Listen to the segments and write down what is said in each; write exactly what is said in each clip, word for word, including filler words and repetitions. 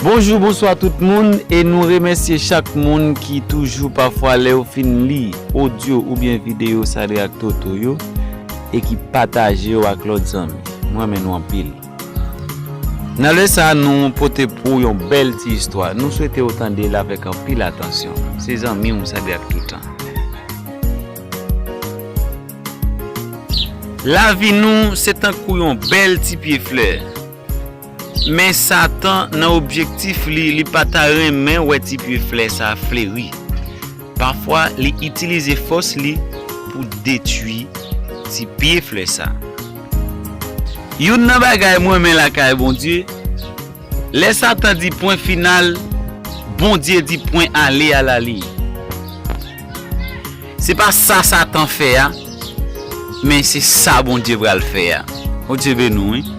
Bonjou, bonswa tout moun, e nou remèsye chak moun ki toujou pafwa lè yo fin li odyo oubyen videyo Sadrak Toto yo e ki pataje yo ak lòt zanmi. Mwen renmen nou anpil. Nan lè sa a, nou pote pou yon bèl ti istwa. Nou swete w tande l avèk anpil atansyon. Se zanmi w Sadrak Toutan. Lavi nou se tankou yon bèl ti pye flè. Men Satan, nan objektif li, li pa ta renmen wè ti pye flè sa a fleri. Pafwa, li itilize fòs li pou detwi ti pye flè sa a. Youn nan bagay mwen renmen lakay Bondye, lè Satan di pwen final, Bondye di pwen ale a la liy. Se pa sa Satan fè a, men se sa Bondye pral fè a. Bondye beni w, wi.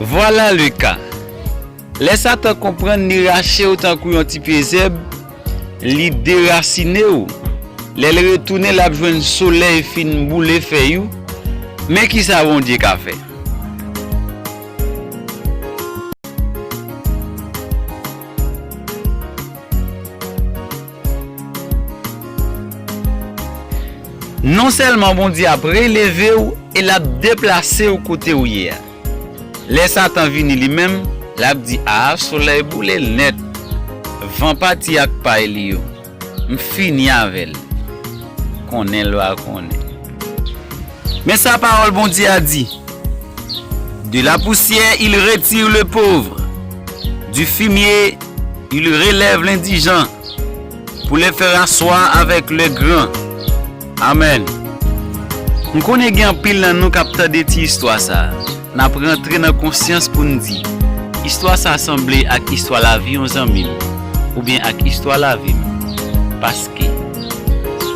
Vwala le ka. Lè Satan konprann li rache w tankou yon ti pye zèb, li derasine w. Lè l retounen, l ap jwenn solèy fin boule fèy ou. Men ki sa Bondye ka fè. Non sèlman Bondye ap releve w e l ap deplase w kote w ye a. Lè Satan vini li menm, l ap di, a, solèy boule l nèt. Van pati ak pay li yo. M fini avè l. Konnen l va konnen. Men sa pawòl Bondye a di, de la poussière, il retire le pauvre. Du fumier, il relève l'indigent. Pour les faire asseoir avec les grands. Amèn. M konnen gen anpil nan nou k ap tande ti istwa sa a. N ap rantre nan konsyans pou n di, istwa sa a sanble ak istwa lavi yon zanmi m, oubyen ak istwa lavi m. Paske,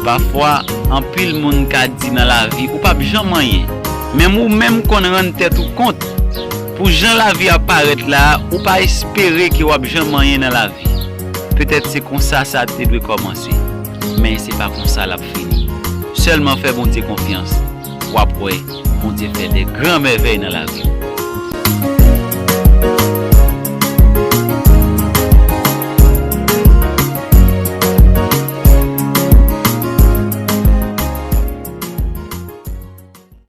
pafwa, anpil moun ka di nan lavi, ou p ap janm anyen. Menm ou menm konn rann tèt ou kont. Pou jan lavi a parèt la a, ou pa espere ke w ap janm anyen nan lavi. Petèt se konsa sa te dwe kòmanse, men se pa konsa l ap fini. Sèlman fè Bondye konfyans, w ap wè Bondye fè de gran mèvèy nan lavi w.